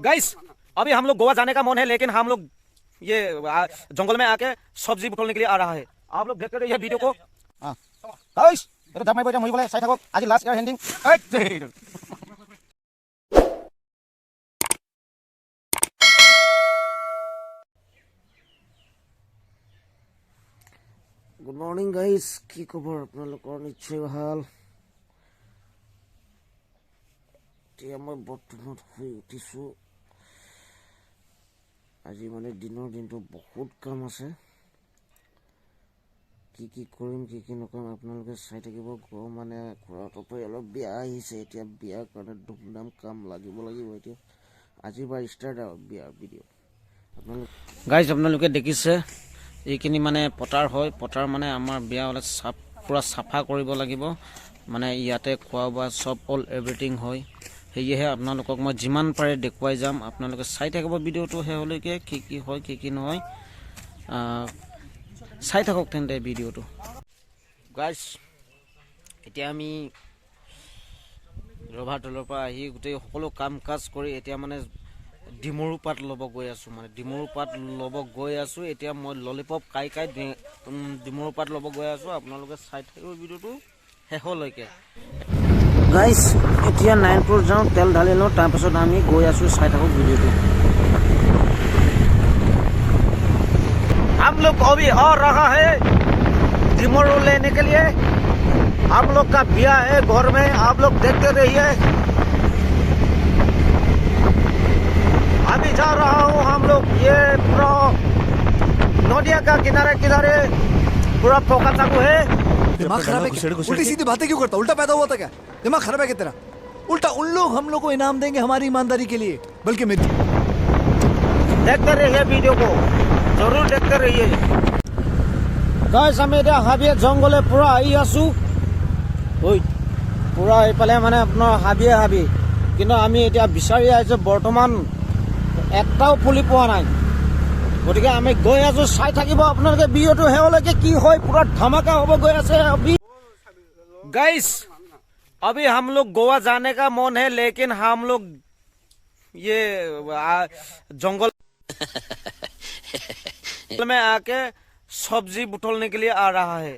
Guys अभी हम लोग गोवा जाने का मन है, लेकिन हम लोग ये जंगल में आके सब्जी बटोरने के लिए आ रहा है। आप लोग देखते रहिए वीडियो को। গাইছ, এইটো জাপ মাৰিব এতিয়া মৰিবলৈ চাই থাকক। আজি last year handing. Good morning guys, কি খবৰ আপোনালোকৰ? নিশ্চয় ভাল। এতিয়া মই বৰ্তমান শুই উঠিছোঁ। আজি মানে দিনৰ দিনটো বহুত কাম আছে। কি কি কৰিম, কি কি নকৰিম আপোনালোকে চাই থাকিব। ঘৰ মানে ঘৰত পৰা অলপ বিয়া আহিছে, এতিয়া বিয়াৰ কাৰণে ধুমধাম কাম লাগিব লাগিব। এতিয়া আজিৰ পৰা ষ্টাৰ্ট আৰু বিয়াৰ ভিডিঅ'। আপোনালোক গাইজ, আপোনালোকে দেখিছে এইখিনি মানে পতাৰ হয়। পতাৰ মানে আমাৰ বিয়া হ'লে চাফ পূৰা চাফা কৰিব লাগিব, মানে ইয়াতে খোৱা বোৱা চব অল এভৰিথিং হয়। সেয়েহে আপোনালোকক মই যিমান পাৰে দেখুৱাই যাম, আপোনালোকে চাই থাকিব ভিডিঅ'টো শেহলৈকে, কি কি হয় কি কি নহয়। চাই থাকক তেন্তে ভিডিঅ'টো। গাইজ, এতিয়া আমি ৰভাৰ তলৰ পৰা আহি গোটেই সকলো কাম কাজ কৰি এতিয়া মানে ডিমৰু পাত ল'ব গৈ আছোঁ, মানে ডিমৰু পাত ল'ব গৈ আছোঁ। এতিয়া মই ললিপপ খাই খাই ডিমৰু পাত ল'ব গৈ আছোঁ। আপোনালোকে চাই থাকিব ভিডিঅ'টো শেষলৈকে। গাইজ, এতিয়া নাৰায়ণপুৰ যাওঁ, তেল ঢালি লওঁ, তাৰপাছত আমি গৈ আছোঁ। চাই থাকক ভিডিঅ'টো। हम लोग अभी आ रहा है डिमरू लेने के लिए। हम लोग का बिया है घर में, आप लोग देखते रहिए। अभी जा रहा हूँ हम लोग ये पूरा नदिया का किनारे किनारे पूरा पोखा चाकू है। दिमाग खराब है क्या? उल्टी सीधी बातें क्यों करता? उल्टा पैदा हुआ था क्या? दिमाग खराब है क्या तेरा? उल्टा उन लोग हम लोग को इनाम देंगे हमारी ईमानदारी के लिए, बल्कि मेरी देखते रहिए वीडियो को, जरूर देखते रहिए। গাইজ, আমি এতিয়া হাবিয়ে জংঘলে পূৰা আহি আছোঁ। ঐ পূৰা এইফালে মানে আপোনাৰ হাবিয়ে হাবি, কিন্তু আমি এতিয়া বিচাৰি আহিছোঁ, বৰ্তমান এটাও পুলি পোৱা নাই। গতিকে আমি গৈ আছোঁ, চাই থাকিব আপোনালোকে ভিডিঅ'টো শেহলৈকে, কি হয় পূৰা ধামাকা হ'ব গৈ আছে। अभी गाइस अभी हम लोग गोवा जाने का मन है, लेकिन हम लोग ये जंगल में आके सब्जी बटोरने के लिए आ रहा है।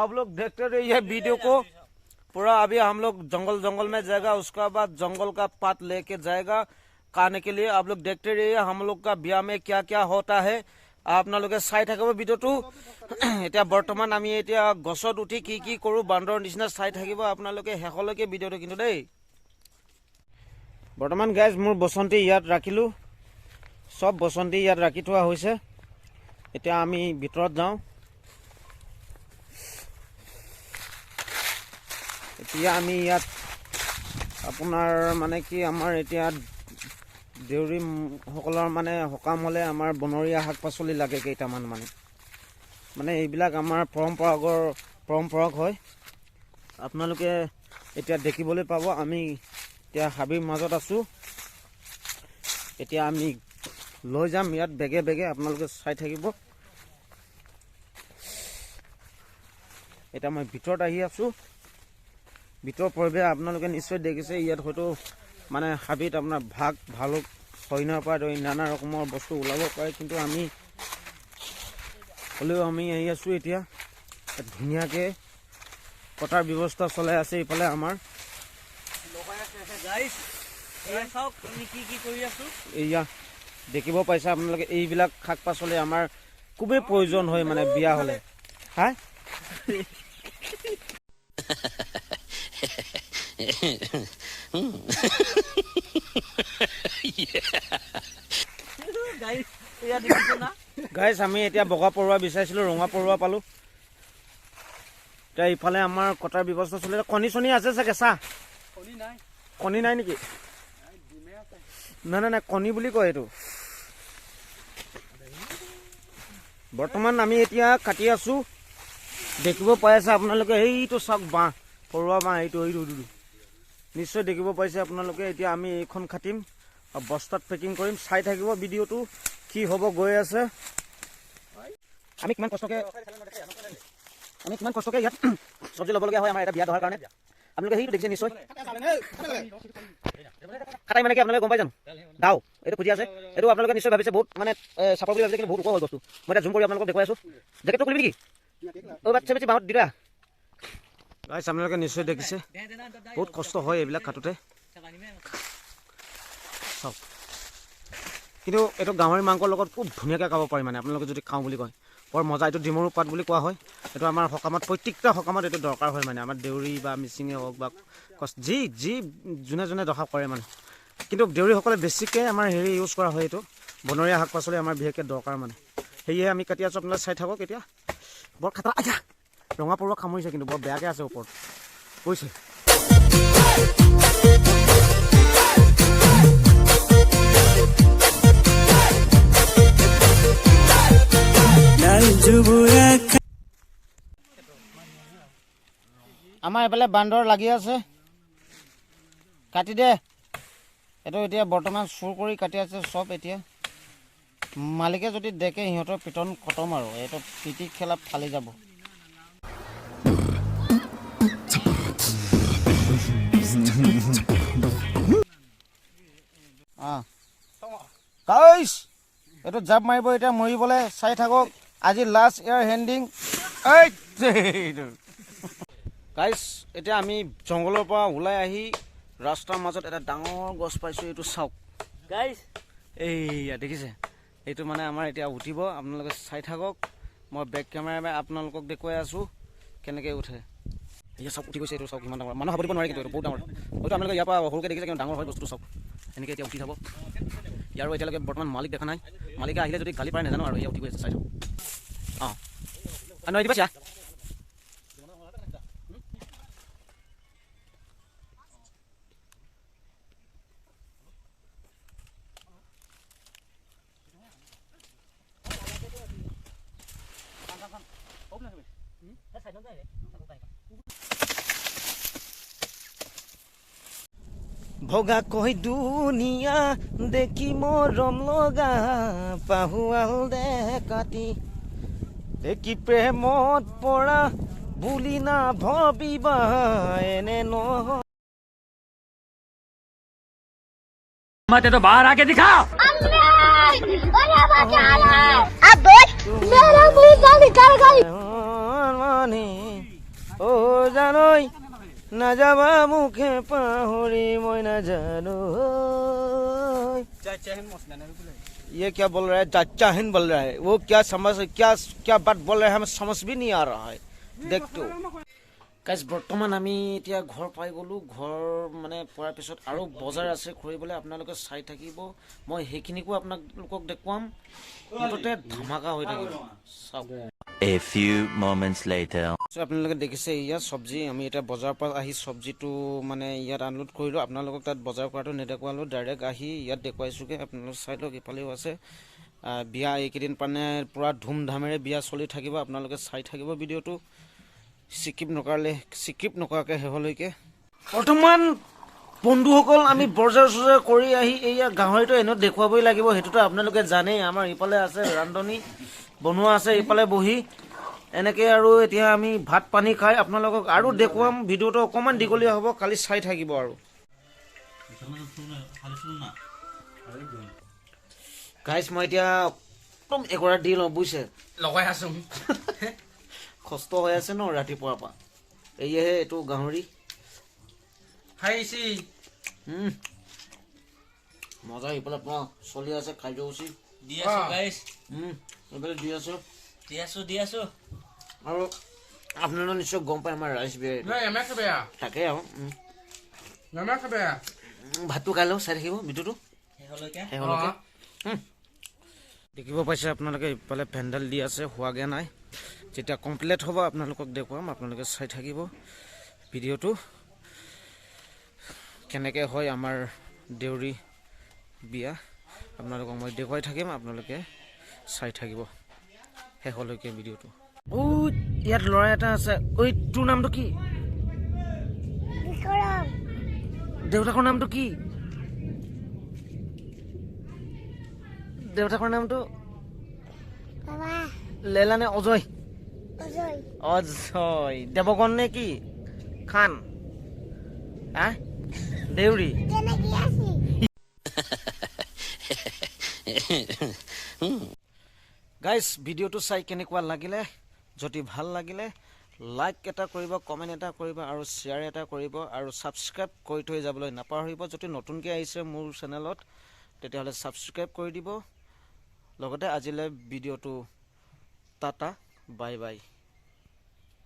आप लोग देखते रहिए वीडियो को पूरा। अभी हम लोग जंगल जंगल में जाएगा, उसका बाद जंगल का पात लेके जाएगा खाने के लिए। आप लोग देखते रहिए हम लोग का बिया में क्या क्या होता है। আপোনালোকে চাই থাকিব ভিডিঅ'টো। এতিয়া বৰ্তমান আমি এতিয়া গছত উঠি কি কি কৰোঁ বান্দৰৰ নিচিনা, চাই থাকিব আপোনালোকে শেষলৈকে ভিডিঅ'টো কিন্তু দেই। বৰ্তমান গাইজ মোৰ বসন্তী ইয়াত ৰাখিলোঁ, চব বসন্তী ইয়াত ৰাখি থোৱা হৈছে। এতিয়া আমি ভিতৰত যাওঁ। এতিয়া আমি ইয়াত আপোনাৰ মানে কি আমাৰ এতিয়া দেউৰীসকলৰ মানে সকাম হ'লে আমাৰ বনৰীয়া শাক পাচলি লাগে কেইটামান, মানে মানে এইবিলাক আমাৰ পৰম্পৰাগ হয়। আপোনালোকে এতিয়া দেখিবলৈ পাব আমি এতিয়া হাবিৰ মাজত আছোঁ। এতিয়া আমি লৈ যাম ইয়াত বেগে বেগে, আপোনালোকে চাই থাকিব। এতিয়া মই ভিতৰত আহি আছোঁ। ভিতৰৰ পৰিৱেশ আপোনালোকে নিশ্চয় দেখিছে। ইয়াত হয়তো মানে হাবিত আপোনাৰ ভাগ ভালুক হৰিণাৰ পৰা ধৰি নানা ৰকমৰ বস্তু ওলাব পাৰে, কিন্তু আমি হ'লেও আমি আহি আছোঁ। এতিয়া ধুনীয়াকৈ কটাৰ ব্যৱস্থা চলাই আছে ইফালে আমাৰ। এয়া দেখিব পাইছে আপোনালোকে, এইবিলাক শাক পাচলি আমাৰ খুবেই প্ৰয়োজন হয় মানে বিয়া হ'লে। হা গাইজ, আমি এতিয়া বগা পৰুৱা বিচাৰিছিলোঁ, ৰঙা পৰুৱা পালোঁ। এতিয়া ইফালে আমাৰ কটাৰ ব্যৱস্থা চলি আছে। কণী চণী আছে চাগে? চাহ কণী নাই নেকি? নাই নাই নাই, কণী বুলি কয় এইটো। বৰ্তমান আমি এতিয়া কাটি আছোঁ, দেখিব পাই আছে আপোনালোকে। সেইটো চাওক বাঁহ, পৰুৱা বাঁহ, এইটো এইটো এইটো নিশ্চয় দেখিব পাইছে আপোনালোকে। এতিয়া আমি এইখন কাটিম আৰু বস্তাত পেকিং কৰিম। চাই থাকিব ভিডিঅ'টো কি হ'ব গৈ আছে। আমি কিমান কষ্টকে ইয়াত চব্জি ল'বলগীয়া হয় আমাৰ এটা বিয়া দহাৰ কাৰণে। আপোনালোকে সেইটো দেখিছে নিশ্চয়। খাটাই মানে কি আপোনালোকে গম পাই জানো? দাও এইটো খুজি আছে, এইটো আপোনালোকে নিশ্চয় ভাবিছে বহুত মানে চাপৰ বুলি ভাবিছে, কিন্তু বহুত ওখ হয় বস্তু। মই এতিয়া জুম কৰি আপোনালোকক দেখুৱাই আছোঁ। জেকেটটো খুলিবি নেকি? অ' বাচ্ছা বেছি বাঁহত দিলা। গাইছ আপোনালোকে নিশ্চয় দেখিছে বহুত কষ্ট হয় এইবিলাক কাটোতে। চাওক, কিন্তু এইটো গাহৰি মাংসৰ লগত খুব ধুনীয়াকৈ খাব পাৰি, মানে আপোনালোকে যদি খাওঁ বুলি কয় বৰ মজা। এইটো ডিমৰু পাত বুলি কোৱা হয়। এইটো আমাৰ সকামত, প্ৰত্যেকটা সকামত এইটো দৰকাৰ হয়, মানে আমাৰ দেউৰী বা মিচিঙে হওক বা যি যি যোনে যোনে দখা কৰে মানে। কিন্তু দেউৰীসকলে বেছিকৈ আমাৰ হেৰি ইউজ কৰা হয়, এইটো বনৰীয়া শাক পাচলি আমাৰ বিশেষকৈ দৰকাৰ মানে। সেয়ে আমি কাটি আছোঁ, আপোনালোকে চাই থাকক। এতিয়া বৰ খাতৰা, আচ্ছা ৰঙা পৰুৱা কামুৰিছে কিন্তু বৰ বেয়াকৈ আছে ওপৰত, বুজিছে। আমাৰ এইফালে বান্দৰ লাগি আছে, কাটি দে। এইটো এতিয়া বৰ্তমান চুৰ কৰি কাটি আছে চব। এতিয়া মালিকে যদি দেখে সিহঁতৰ পিটন খতম আৰু, এইটো পিটি খেলা ফালি যাব। গাইছ এইটো জাপ মাৰিব এতিয়া মৰিবলৈ, চাই থাকক। আজি লাষ্ট ইয়াৰ হেণ্ডিং। গাইছ এতিয়া আমি জংঘলৰ পৰা ওলাই আহি ৰাস্তাৰ মাজত এটা ডাঙৰ গছ পাইছোঁ, এইটো চাওক গাইছ, এইয়া দেখিছে। এইটো মানে আমাৰ এতিয়া উঠিব, আপোনালোকে চাই থাকক। মই বেক কেমেৰা আপোনালোকক দেখুৱাই আছোঁ কেনেকৈ উঠে। এতিয়া চাওক উঠি গৈছে, এইটো চাওক ইমান ডাঙৰ, মানুহ সাৱটিব নোৱাৰে কিন্তু এইটো বহুত ডাঙৰ। হয়তো আপোনালোকে ইয়াৰ পৰা সৰুকৈ দেখিছে, কিন্তু ডাঙৰ হয় বস্তুটো। চাওক এনেকৈ এতিয়া উঠি যাব। ইয়াৰো এতিয়ালৈকে বৰ্তমান মালিক দেখা নাই, মালিকে আহিলে যদি গালি পাৰে নাজানো আৰু। এয়া উঠি গৈ আছে, চাই থাকক। অঁ নহয় দিবা চা। ভগা কৈ দুনিয়া দেখি মৰম লগা পাহুৱাল দে কাটি, দেখি প্ৰেমত পৰা বুলি না ভাবিবা এনে নহয়। बाहर आके दिखा। ও জানই নাযাবা মুখে পাহৰি মই নাজানো। ये क्या बोल रहा है? चाचा हिंद बोल रहा है। वो क्या समझ क्या क्या बात बोल रहा है, हमें समझ भी नहीं आ रहा है। देख तो গাইজ বৰ্তমান আমি এতিয়া ঘৰ পাই গ'লোঁ। ঘৰ মানে পোৱাৰ পিছত আৰু বজাৰ আছে কৰিবলৈ, আপোনালোকে চাই থাকিব। মই সেইখিনিকো আপোনালোকক দেখুৱাম, মুঠতে ধামাকা হৈ থাকিব, চাওক। A few moments later. আপোনালোকে দেখিছে ইয়াত চব্জি, আমি এতিয়া বজাৰৰ পৰা আহি চব্জিটো মানে ইয়াত আনলোড কৰিলোঁ। আপোনালোকক তাত বজাৰ কৰাটো নেদেখুৱালোঁ, ডাইৰেক্ট আহি ইয়াত দেখুৱাইছোঁগৈ। আপোনালোক চাই লওক, ইফালেও আছে। বিয়া এইকেইদিন মানে পূৰা ধুমধামেৰে বিয়া চলি থাকিব, আপোনালোকে চাই থাকিব ভিডিঅ'টো স্কিপ নকৰাকৈ শেষলৈকে। বৰ্তমান বন্ধুসকল আমি বজাৰ চজাৰ কৰি আহি এইয়া গাহৰিটো এনেও দেখুৱাবই লাগিব, সেইটোতো আপোনালোকে জানেই। আমাৰ ইফালে আছে ৰান্ধনি বনোৱা আছে ইফালে বহি এনেকৈ। আৰু এতিয়া আমি ভাত পানী খাই আপোনালোকক আৰু দেখুৱাম। ভিডিঅ'টো অকণমান দীঘলীয়া হ'ব, কালি চাই থাকিব। আৰু গাইজ মই এতিয়া একদম এগৰা দি লওঁ বুজিছে, লগাই আছোঁ, কষ্ট হৈ আছে ন ৰাতিপুৱাৰ পৰা। এয়েহে এইটো গাহৰি খাইছি, মজা। ইফালে পুৰা চলি আছে কাৰ্যসূচী, দি আছোঁ গাইজ, এইফালে দি আছোঁ, দি আছোঁ, দি আছোঁ। আৰু আপোনালোকে নিশ্চয় গম পায় আমাৰ ৰাইচ বিয়াৰ তাকে। আৰু ভাতটো খাই লওঁ, চাই থাকিব ভিডিঅ'টো শেষলৈকে। দেখিব পাইছে আপোনালোকে ইফালে পেণ্ডেল দি আছে, হোৱাগৈ নাই। যেতিয়া কমপ্লিট হ'ব আপোনালোকক দেখুৱাম, আপোনালোকে চাই থাকিব ভিডিঅ'টো কেনেকৈ হয় আমাৰ দেউৰী বিয়া। আপোনালোকক মই দেখুৱাই থাকিম, আপোনালোকে চাই থাকিব শেষলৈকে ভিডিঅ'টো। ঐ ইয়াত ল'ৰা এটা আছে, ঐ তোৰ নামটো কি? দেউতাকৰ নামটো কি? দেউতাকৰ নামটো লেলা নে অজয়? অজয় দেৱগণ নে কি খান? হা দেউৰী। গাইজ, ভিডিঅ'টো চাই কেনেকুৱা লাগিলে? যদি ভাল লাগিলে লাইক এটা কৰিব, কমেণ্ট এটা কৰিব আৰু শ্বেয়াৰ এটা কৰিব আৰু ছাবস্ক্ৰাইব কৰি থৈ যাবলৈ নাপাহৰিব। যদি নতুনকৈ আহিছে মোৰ চেনেলত, তেতিয়াহ'লে ছাবস্ক্ৰাইব কৰি দিব। লগতে আজিলৈ ভিডিঅ'টো, টাটা, বাই বাই।